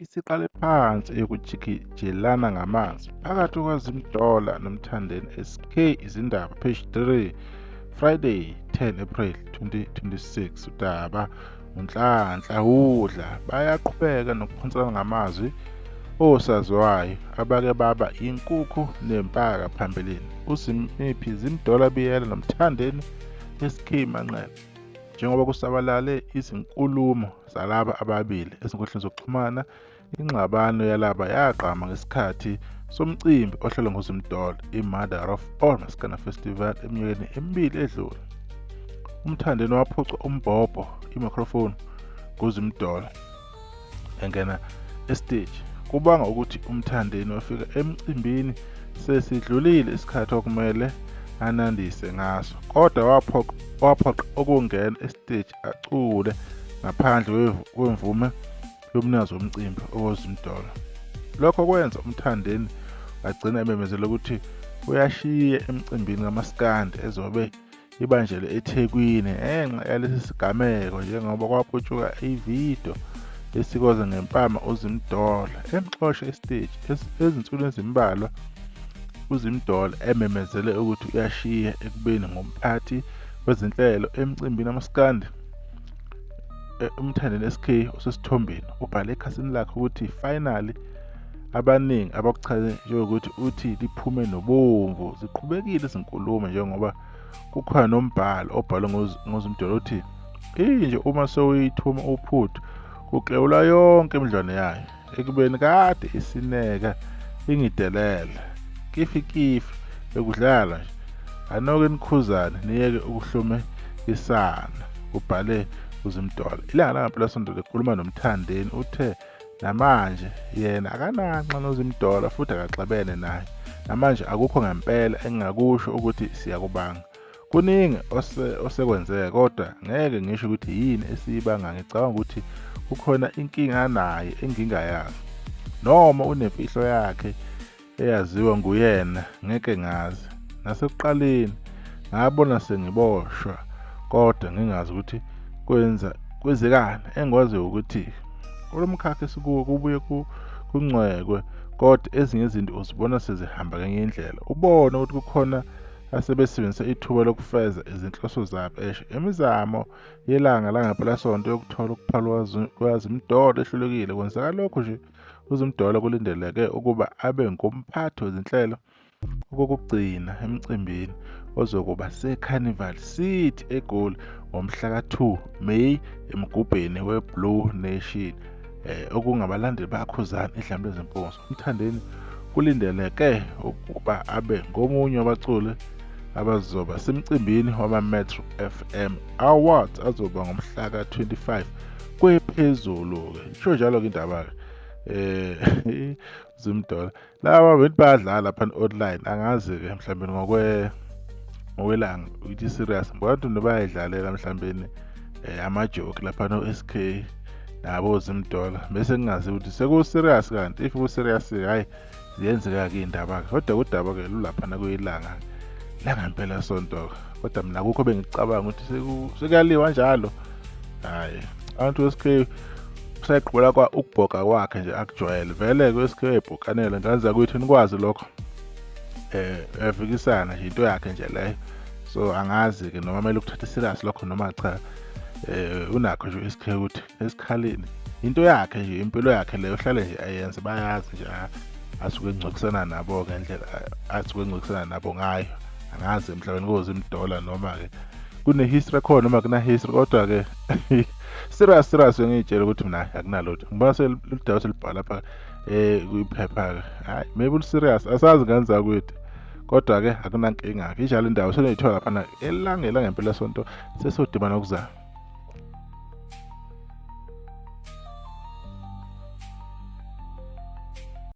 Isiqale phansi eyokujikijelana ngamazwi phakathi kukaZimdollar noMthandeni SK Izindaba page 3 Friday 10 April 2026 Udaba uNhlanhla Hudla bayaqhubeka nokuphonsana ngamazwi osaziwayo abake baba inkukhu nempaka phambilini uZimiphi Zimdollar Biyela noMthandeni SK Manqele njengoba kusabalale izinkulumo zalaba ababili ezinkundleni zokuxhumana ingxabano yalaba yagqama ngesikhathi somcimbi ohlelwe nguZimdollar i-Mother of All Maskana Festival eminyakeni emibili edlule. UMthandeni waphucwa umbhobho i-microphone nguZimdollar engena esiteji. Kubangwa ukuthi uMthandeni wafika emcimbini sesidlulile isikhathi okumele anandise ngaso kodwa waphoqa ukungena esiteji acule ngaphandle kwemvume yomnikazi womcimbi owoZimdollar. Lokho kwenza uMthandeni wagcina ememezela ukuthi uyashiya emcimbini kamaskandi ezobe ibanjelwe eThekwini ngenxa yalesi sigameko njengoba kwaputshuka ividiyo esikoza ngempama uZimdollar emxosha esiteji ezinsukwini ezimbalwa uZimdollar ememezele ukuthi uyashiya ekubeni ngumphathi wezinhlelo emcimbini kamaskandi. UMthandeni SK osesithombeni ubhale ekhasini lakhe ukuthi finally abaningi abakuchaze njengokuthi uthi liphume nobomvu. Ziqhubekile izinkulumo njengoba kukhona nombhalo obhalwe ngoZimdollar uthi inje uma sewuyithuma uphuthu kuklewula yonke imidlwane yayo ekubeni kade isineka ingidelela kifi kifi bekudlala nje anoke nikhuzane niyeke ukuhlomekisana ubhale uZimdollar. Ilanga Langempelasonto likhuluma noMthandeni uthe namanje yena akananxa noZimdollar futhi akaxabene naye. Namanje akukho ngempela engingakusho ukuthi siyakubanga. Kuningi osekwenzeka kodwa ngeke ngisho ukuthi yini esiyibanga ngicabanga ukuthi kukhona inkinga anayo engingayazi. Noma unemfihlo yakhe eyaziwa nguyena ngeke ngazi. Nasekuqaleni ngabona sengiboshwa kodwa ngingazi ukuthi kwenza kwenzekani. Engikwaziyo ukuthi kulo mkhakha esikuwo kubuye kuncwekwe kodwa ezinye izinto uzibona sezihamba ngenye indlela. Ubone ukuthi kukhona asebesebenzisa ithuba lokufeza izinhloso zabo esho imizamo yelanga langempelasonto yokuthola ukuphalwa kukaZimdollar ehlulekile. Kwenzeka lokhu nje uZimdollar kulindeleke ukuba abe ngumphathi wezinhlelo okokugcina emcimbini ozokuba seCarnival City eGoli ngomhla ka-2 Meyi emgubheni weBlue Nation okungabalandeli baKhuzani idlambu lezimpunzi. UMthandeni kulindeleke ukuba abe ngomunye wabaculi abazoba semcimbini wama-Metro FM Awards azoba ngomhla ka-25 kwephezulu-ke. Isho njalo-ke indaba-ke Zimdollar laba bethi bayadlala lapha online angazi-ke mhlawumbe ngokwelanga ukuthi serious ngoba abantu bayayidlalela mhlawumbe amajoke lapha no-SK nabo Zimdollar bese kungazi ukuthi seku-serious kanti if ku-serious hhayi ziyenzeka-ke iy'ndaba-ke kodwa kudaba-ke lulaphana kuyilanga langempela sonto-ke kodwa mina akukho bengicabanga ukuthi sekuyaliwa njalo hhayi abantu SK usayigqibela kwa ukubhoka kwakhe nje akujwayele vele ku-SK uyayibhokanela ngane zakwethu nikwazi lokho uyavikisana nje into yakhe nje leyo so angazi-ke noma kumele ukuthathe serious lokho noma cha unakho nje u-SK ukuthi esikhaleni into yakhe nje impilo yakhe leyo uhlale nje ayenze bayazi nje asuke engcokisana nabo ngendlela asuke engcokisana nabo ngayo angazi emhlabeni koZimdollar noma-ke kune-history khona noma kuna-history kodwa-ke serious serious ngiyitshela ukuthi mina akunalutho ngibona seludaba selibhala lapha kuyiphepha-ke hhayi maybe ulu-serious asazi ngane zakwethu kodwa-ke akunankinga-ke injalo indawo senoyithola laphana elangela ngempela sonto sesodibana okuzayo.